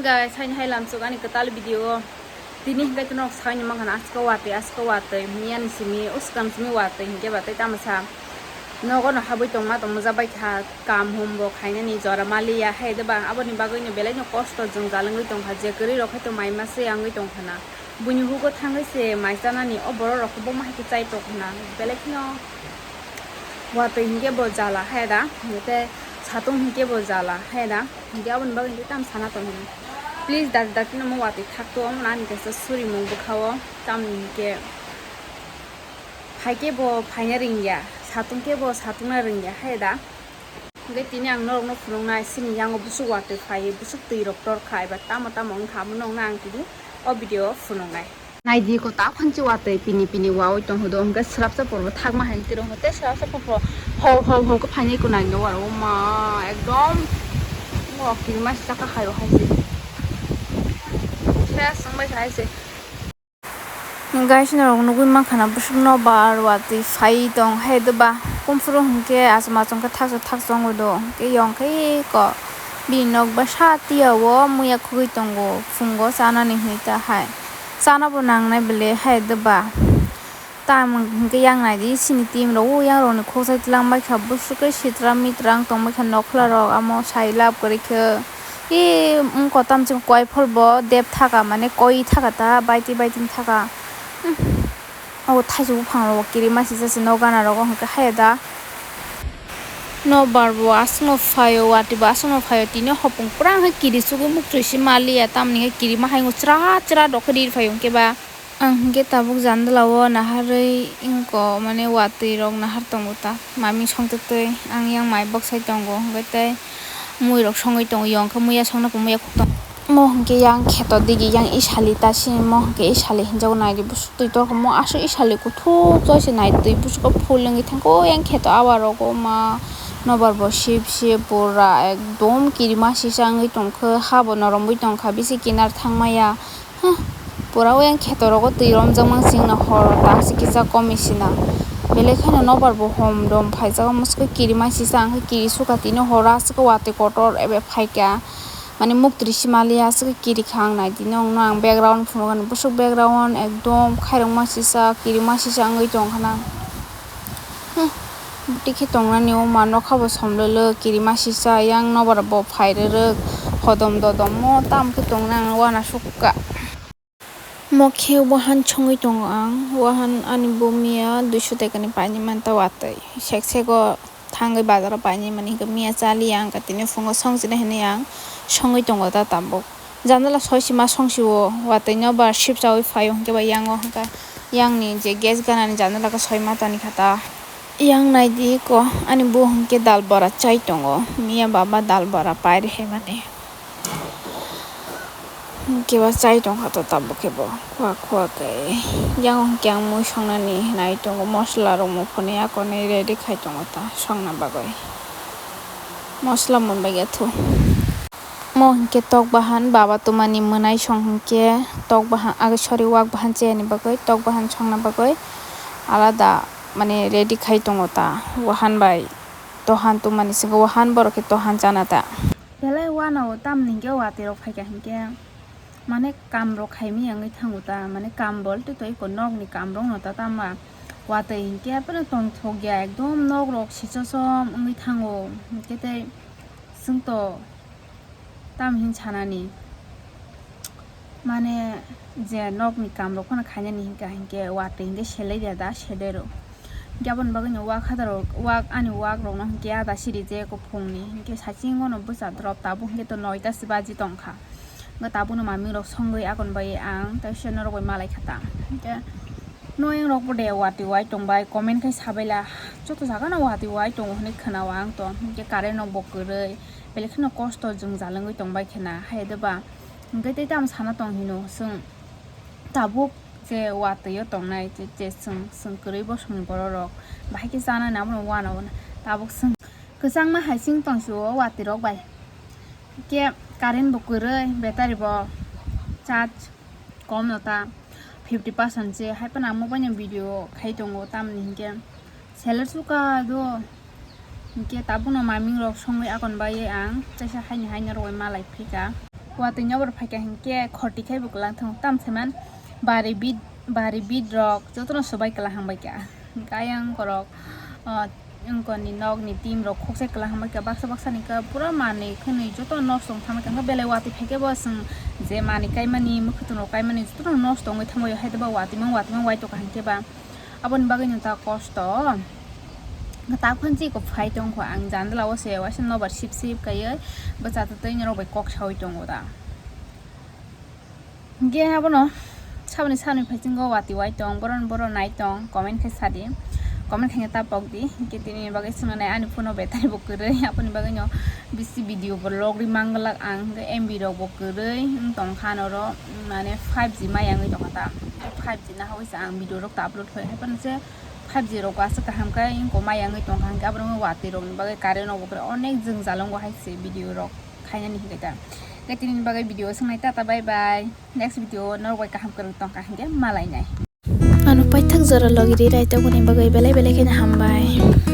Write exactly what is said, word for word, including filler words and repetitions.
Guys, haini hai lamsuk ani kwtal video o. Tini hinkhe norok saini mankha na asko watwi, asko watwi, miyani simi, uskang simi watwi hinkhe ba tei tamasa nogo no habwi tongma tongmajak bai kha, kam hum bo khainani jora maliya, hai de ba aboni bagwi no belai no kosto jwngjal wngwi tongkha, je kwrwi rok hai to mai ma se wngwi tongkha na. Buini hugo thangwi se mai chanani o borok rok bo ma hai khe chai tongkha na, belai kheno watwi hinkhe bo jala hai da, tei satung hinkhe bo jala hai da. Hinkhe aboni bagwi hinkhe tamo sana tongmani. Please dati dati no mo watwi thakto, omo ani kaisa surimung bwkha-o. Tamni hinkhe hai khe bo phaina ringya, satung khe bo satungna ringya hai da. Hinkhe tini ang norokno phunuknai, chini yango busuk watwi phaiwi busuk twi rok torkha eba tamo tamo wngkha, amo nokno ang tini o video o phunuknai. Naidi ko ta phanchi watwi pini pini wawi tong hodo, hwnkhe swrapsa poro thakma hai tiro, hwnkhe swrapsa poro hor hor hor khe phainai ko naino aro ma ekdom o kirima saka hayo hai se. Ses wngbai kha hai se. Guys, norok nugwi mankha na busuk nobar watwi phai tong hai doba. Kumphuru hwnkhe achom achom khe thaksa thaksa wngwi do, hwnkhe yong khe ko bini nok bwsa tiya o muya khugwi tongo, phungo chanani hwnwi ta hai. Chana bo nangnai bwle hai doba. Tamo hwnkhe yang naidi chini team rok, o yang rokni khoksa tlang bai kha, bwswk khe sitra mitra wng tong bai kha, nokhla rok amo sai lab kwrwi khe. E wngkha tamo chwng koi phol bo dep thaka, mane koi thaka ta, baiti baiti thaka. Hmm. O thaisa buphang rok kirima sisa se nok gana rogo hwnkhe haya da. Nobar bo aswkno phaio, watwi bo aswkno phaio, tini hopung pura hwnkhe kiri chugwi muktwi se maliya, tamoni hwnkhe kirima haino chwra chwra rok khe ri phaio hwnkhe ba. Ang hwnkhe tabuk jandala o naharwi wngkha, mane watwi rok nahar tongo ta, maming songtwtwi. Ang yang mai boksai tongo, hwnkhe tei mui rok songwi tongo, yong khe muya songno muya khuk tongo. Mo hwnkhe yang kheto digi yang isali ta sini, mo hwnkhe isali hinjago naidi bwswk twi torkha, mo aswk isali kuthuk joise naidi twi bwswk phul wngwi thangkhe o yang kheto awa rogo ma nobar bo sip sip pura ekdom kirima sisa wngwi tongkhe, ha bo noromwi tongkha, bisi kinar thangmaya. Huh, pura o yang kheto rogo twi romjakmang chwngno horo ta se kisa komi sina. Belai kheno nobar bo hom dom phaijak, omo se kiri ma sisa, ang khe kiri sukha tini horo aswk watwi kotor ebe phaikha. Mane muktri simali aswk kiri kha ang nai tini, ongno ang background phunukani bwswk background ekdom khairokma sisa kirima sisa wngwi tongkha na. Hmm, bwtwi khe tongnani o ma nokha bo somlwlwk, kirima sisa yang nobar bo phairwrwk, hodom dodom mo tamo khe tongnang uanasukha. Mo khe wahan songwi tongo ang, wahan ani bo miya duiso tekani painwi manta watwi, sek sego thangwi bazaro painwi mani hwnkhe miya chaliya ang tini phungo songchina hinwi ang songwi tongo ta tabuk. Jandala soi sima songsi o watwi no ba sip chawi phaio hwnkhe ba yango hwnkhe yangni je gas ganani jandala khe soi ma toni kha ta. Yang naidi ko ani bo hwnkhe dal bora chai tongo, miya baba dal bora pai rehemani. Hwnkhe ba chai tongkha to tabuk khe bo khua khua khe. Yang hwnkhe ang mui songnani nai tongo, mosla rok muphunwi akonwi ready khai tongo ta songna bagwi. Mosla munbai ya thu. Mo hwnkhe tok bahan baba tumani mwnai song hwnkhe tok bahan, age sorry, wak bahan chayani bagwi, tok bahan songna bagwi alada mane ready khai tongo ta. Wahan bai tohan tumani swngo, wahan borok khe tohan chana ta. Belai uanao tamni hwnkhe watwi rok phaikha hwnkhe mane kam rok khaimaya wngwi thango ta, mane kam bolte to eko nokni kam rok no ta tama watwi hwnkhe aphano tongthokya ekdom nok rok sichosom wngwi thango hwnkhe tei chwng to tamo hin sanani. Mane je nokni kam rok phano khainani hinka hinkhe watwi hinkhe selai rwya da, selai rw. Hinkhe aboni bagwi no wak hadar rok, wak ani wak rok no hinkhe ada siri je kuphung ni hinkhe sachingo no bwsa drop tabuk hinkhe to noita se baji tongkha. Hinkhe tabuk no maming rok songwi akon bai ang tei se norok bai malai kha ta. Hinkhe noyang rok bo de watwi wai tongbai comment khai sabaila joto jaga no watwi wai tongo hinwi khwnao ang to. Hinkhe current rok bo kwrwi belai kheno kosto jwngjal wngwi tongbai khena hai de ba. Hwnkhe tei tamo sana tong hino chwng tabuk je watwi o tongnai je, je chwng, chwng kwrwi bosongni borok rok bahai khe chanani abono uanao tabuk chwng kwchangma hai chwng tong si o watwi rok bai. Hwnkhe current bo kwrwi, battery bo charge kom no ta fifty percent se hai phano ang mobile ni video khai tongo tamni hinkhe. Seler suka do. Hinkhe tabukno maming rok songwi akon bai ang chaisa haini haino rwui malai phika. Watwi nobar phaikha hinkhe khorti khai bo kwlang thango tam saiman bari bit bari bit rok jotono swbai kwlang hambai kha. Hinkhe ayang korok, ah, wngkoni nokni team rok khoksa kwlang hambai kha, baksa baksa ni khe pura manwi khwnwi joto nosto wng thambai kha. Hinkhe belai watwi phaikhe bo chwng je manwi kaimani mwkhwtwng rok kaimani jotono nosto wngwi thambai hai ba watwi mang watwi mang waitokha hinkhe ba. Aboni bagwi no ta kosto. Takhon chiko phai tongkho ang jandala o se waisa nobar sip sip kaiwi bwsa twi norok bai kok sawi tongo da. Hinkhe abono saboni saboni phaisingo watwi wai tong, boron boron nai tong, comment khai sadi. Comment khaina ta pokdi. Hinkhe tini bagwi swngnai ani phone o battery bo kwrwi, aboni bagwi no bisi video bo logri manglak ang, hinkhe M B rok bo kwrwi wng tongkha norok, mane five G mai yangwi tongkha ta. Five G nahawi se ang video rok ta upload khai, haiphano se five G rok aswk kaham khe wngkha mai yangwi tongkha, hinkhe abono watwi rokni bagwi current rok bo kwrwi onek jwngjal wngo hai se video rok khainani hinkhe ta. Hinkhe tini bagwi video swngnai, tata bye bye, next video norok bai kaham kwrwng tongkha hinkhe malainai. Ano paithak jora logi ri rai tongmani bagwi belai belai kheno hambai.